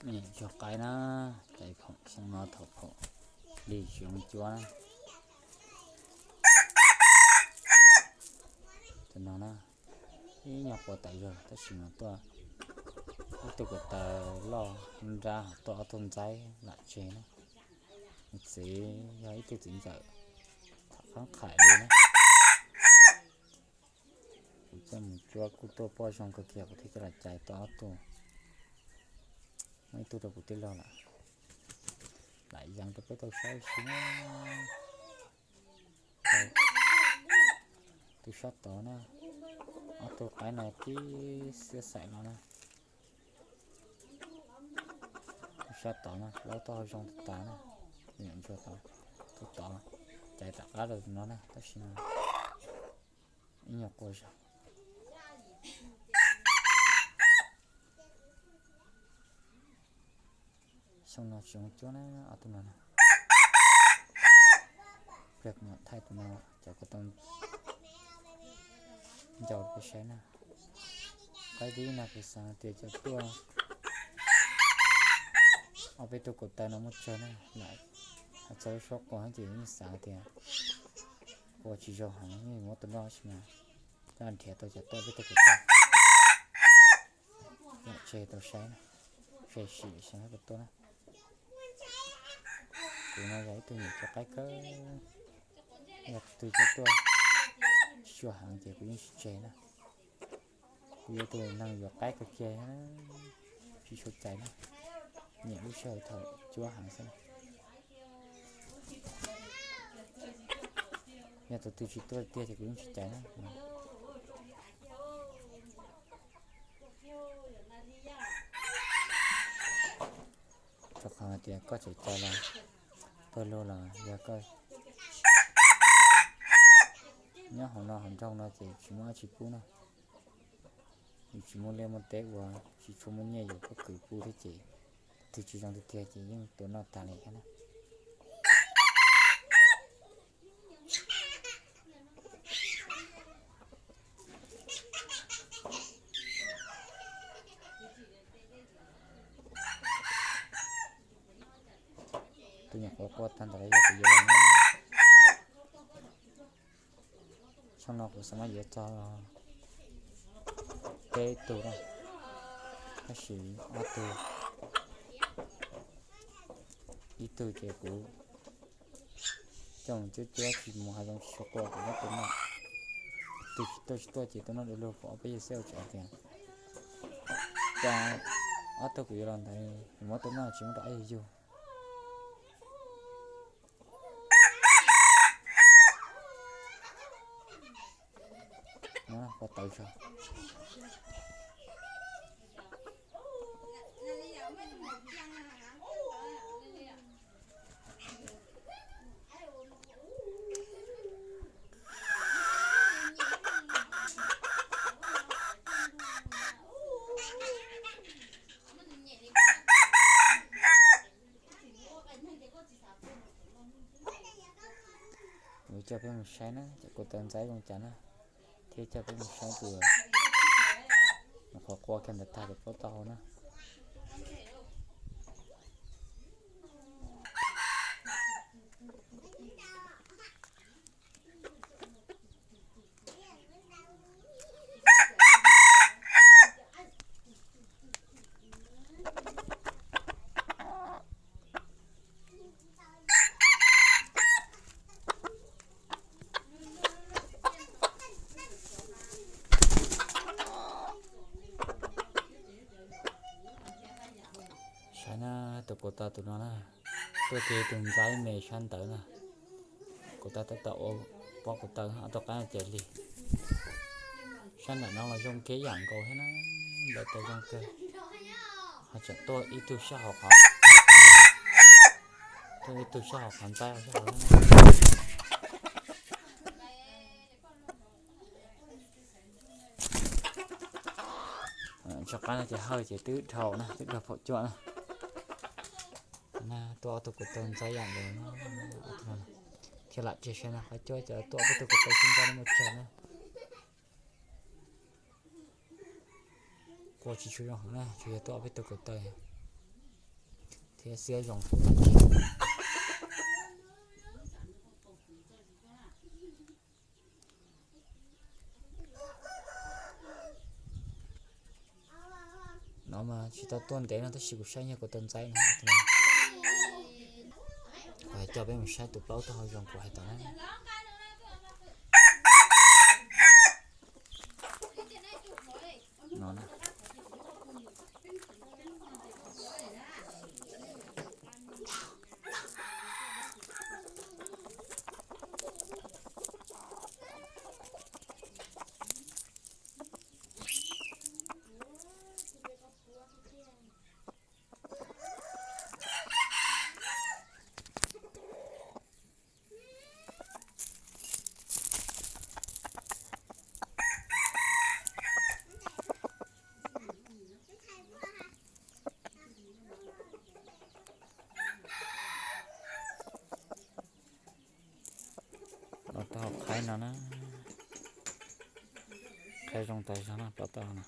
Cog qaib na, caiv phoom xyoo no thaum phoom li tsis zoo cuab na. Tus no na, ib nyuag qua tawv zog tab sis mas tuaj ib tug ko taw loj nrab, tuaj ob tug ntxaib lam tseg na. Nws txiv yog ib tug txiv ntxawm thaum qab qhaim li na. Kuv coj mus cuab kuj tuaj poj zoo kawg kiag, kuv thiaj coj los cais tuaj ob tug. Muaj ib tug rau kuv tij laug lawm, lam yees rau peb tau saib ua si na. Tus sab tod na, ob tug qaib no tib xiab xaim los na. Tus sab tod na, plaub tau zoo tas tas na. Ntsuag tod, tus tod cais rov qab rau tus no na, tab sis no ib nyuag qua zog. Xyoo no tsis zoo cuab na, ob tug no na. Pliag kuv mam thaij tus no, cov ko taw ncau rau peb saib na. Qaib tib no kuv xav tias cov tuaj ob peb tug ko taw no muaj tsawg na, lam txog lub suab qua ces yeej xav tias qua tsis zoo heev, yeej muab tus no tsis mas coj nrhiav tau cov tuaj peb tug ko taw. Lam tseg tau saib na, tseg sim saib puas tuaj na. Kuv no yog ib tug nyiam cog qaib kawg, yog tus twg cov tuaj tsis tshua heev ces kuv yeej tsis tseg na. Kuv yog tus neeg yuav qaib kawg kiag, tsis tshua cais na, nyiam lub sij hawm thaum cuab heev xwb. Yog tus twg tsis tuaj tiag ces kuv yeej tsis cais na. Rau qhov hais tias koj tseem cais los pawg lug los yog koj nyob hauv no hauv nroog no ces tsis muaj dab tsi pub na. Yus tsis muaj liaj muaj teb ua, tsis tshua muaj nyiaj yuav pob kws pub thiab ces tus twg tsis zoo tiag tiag ces yeej tua noj tag li thiab na. Tus nyuam qhuav qua tag ntawd yog kuv yuav los na. Xyoo no kuv xav mas yuav txog peb tug na, tab sis ob tug, ib tug ces kuv coj mus cuab cuab tsis mus hav zoov tsis tshua qua kuv muab tua noj. Tus tsis tuaj tsis tuaj ces tua noj du lug, kuv ob peb yawg xib hwb tseem hais tias cas ob tug kuv yuav los ntawd muab tua noj tsis muab rau ob yawg yug. Qua tawv tso. Kuv coj peb mus saib na, cov ko taw ntxaib zoo cas na, thiab coj peb mus saib tus nyuam qhuav qua kiag ntawd tag ces plaub tau hau na. Saib na, tus ko taw tus no na, tuaj kiag tus ntxaib me sab ntawd na. Ko taw tab tom ua pob ko taw, ob tug qaib no ces lig. Sab nram no los zoo kiag ib yam nkaus thiab na, lawv tau zoo kawg. Ho tseem tuaj ib tug sab hauv qhov, tuaj ib tug sab hauv qhov ntxaib sab hauv. Tso qab no ces hawj ces twb dhau na, twb dhau phaum cuam na. Na, tuaj ob tug ko taw ntxaib yam nkaus, thiaj lam tseg saib na, qhov cuab cov tuaj ob peb tug ko taw sib ntxaib muaj tsawg na. Qua tsis tshua zoo heev na, tsuas yog tuaj ob peb tug ko taw. thiab xiab zoo. No mas tsis tau tuaj ntev no tab sis kuv saib yog kuv tau ntxaib no. Kuv hais coj peb mus saib tus plaub tug hauv zoov kuv hais tom na. No na. Plaub tug hauv qhaib no na, qhaib zoo tas zog no, plaub tug no.